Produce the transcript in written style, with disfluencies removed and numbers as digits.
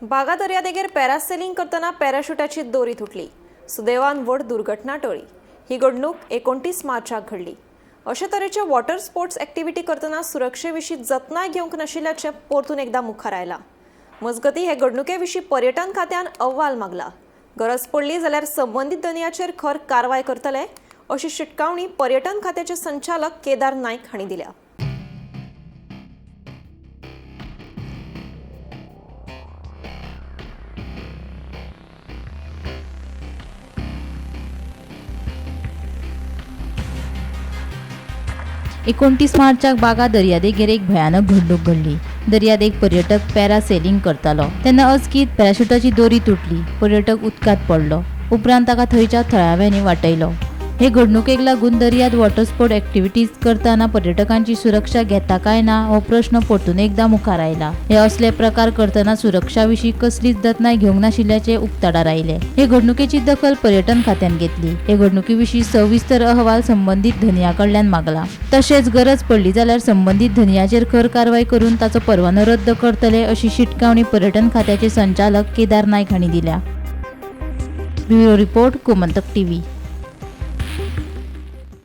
बागा दर्यादेगेर पॅरासेलिंग करतना पॅराशुटाची दोरी तुटली. सुदैवान व्हड दुर्घटना टळ्ळी. ही घडणूक 29 मार्चाक घडली. अशे तरेचे वॉटर स्पोर्ट्स एक्टिविटी करतना सुरक्षे विशीं जतनाय घेवंक नाशिल्ल्याचें परतून एकदां मुखार आयलां. मजगतीं, हे घडणुके विशीं पर्यटन खात्यान अहवाल मागला. गरज पडली जाल्यार संबंदीत धनयाचेर खर कारवाय करतले अशी शिटकावणी पर्यटन खात्याचे संचालक केदार नायक हांणी दिल्या. 29 मार्चाक बागा दर्यादेगेर एक भयानक घडणूक घडली. दर्यादेग पर्यटक पॅरासेलिंग करतालो तेन्ना अचकीत पॅराशुटाची दोरी तुटली. पर्यटक उदकांत पडलो. उपरांत ताका थंयच्या थळाव्यांनी वाटयलो. हे घडणुकेक लागून दर्यात वॉटर स्पोर्ट एक्टिविटीज करतना पर्यटकांची सुरक्षा घेता काय ना हो प्रश्न परतून एकदा मुखार आयला. हे असले प्रकार करतना सुरक्षा विशीं कसलीच जतनाय घेवंक नाशिल्ल्याचे उक्ताडार आयले. हे घडणुकेची दखल पर्यटन खात्यान घेतली. हे घडणुके विशीं सविस्तर अहवाल संबंदीत धनया कडल्यान मागला. तशेंच गरज पडली जाल्यार संबंदीत धनयाचेर खर कारवाय करून ताचो परवानो रद्द करतले अशी शिटकावणी पर्यटन खात्याचे संचालक केदार नायक हांणी दिल्या. Bureau report, Gomantak TV.